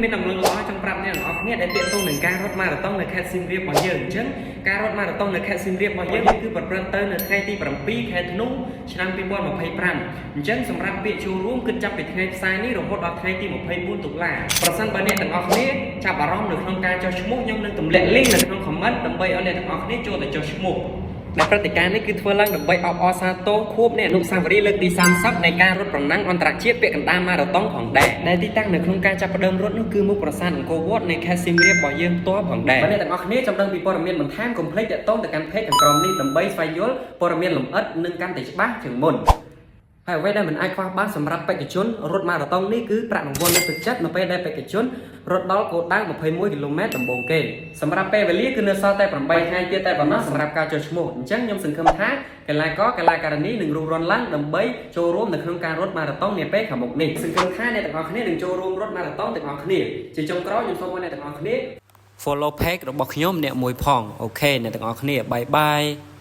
មានដំណឹងល្អចង់ប្រាប់អ្នកទាំងអស់គ្នាដែលទាក់ទងនឹងការរត់ម៉ារ៉ាតុងនៅខេត្តសៀមរាបរបស់យើងអញ្ចឹងការរត់ម៉ារ៉ាតុងនៅខេត្តសៀមរាបរបស់យើងគឺប្រព្រឹត្តទៅនៅថ្ងៃទី7ខែធ្នូឆ្នាំ2025អញ្ចឹងសម្រាប់ពាក្យចូលរួមគឺចាប់ពីថ្ងៃផ្សាយនេះរហូតដល់ថ្ងៃទី24តុលាប្រសិនបើអ្នកទាំងអស់គ្នាចាប់អារម្មណ៍នៅក្នុងការចុះឈ្មោះខ្ញុំនឹងទម្លាក់ link នៅក្នុង comment ដើម្បីឲ្យអ្នកទាំងអស់គ្នាចូលទៅចុះឈ្មោះដែលព្រឹត្តិការណ៍នេះគឺធ្វើឡើងដើម្បីអបអរសាទរខួបនៃអនុស្សាវរីយ៍លើកទី30នៃការរត់ប្រណាំងអន្តរជាតិពាក់កណ្ដាលម៉ារ៉ាតុងផងដែរដែលទីតាំងនៅក្នុងការចាប់ផ្ដើមរត់នោះគឺមុខប្រាសាទអង្គរវត្តនៃខេត្តសៀមរាបរបស់យើងផ្ទាល់ផងដែរបើអ្នកទាំងអស់គ្នាចង់ដឹងពីព័ត៌មានបន្ថែមកុំភ្លេចទាក់ទងទៅកាន់ page ខាងក្រោមនេះដើម្បីស្វែងយល់ព័ត៌មានលម្អិតនិងកាន់តែច្បាស់ជាងមុនហើយអ្វីដែលមិនអាចខ្វះបានសម្រាប់បេក្ខជនរត់ម៉ារ៉ាតុងនេះគឺប្រាក់រង្វាន់លើកទឹកចិត្តនៅពេលដែលបេក្ខជនរត់ដល់គោលដៅ21គីឡូម៉ែត្រដំបូងគេសម្រាប់ពេលវេលាគឺនៅសល់តែ8ថ្ងៃទៀតតែប៉ុណ្ណោះសម្រាប់ការចុះឈ្មោះអញ្ចឹងខ្ញុំសង្ឃឹមថាកីឡាករកីឡាការិនីនឹងរុះរាន់ឡើងដើម្បីចូលរួមនៅក្នុងការរត់ម៉ារ៉ាតុងនាពេលខាងមុខនេះសង្ឃឹមថាអ្នកទាំងអស់គ្នានឹងចូលរួមរត់ម៉ារ៉ាតុងទាំងអស់គ្នាជាចុងក្រោយខ្ញុំសូមឲ្យអ្នកទាំងអស់គ្នា follow page របស់ខ្ញុំអ្នកមួយផង OK អ្នកទាំងអស់គ្នា bye bye.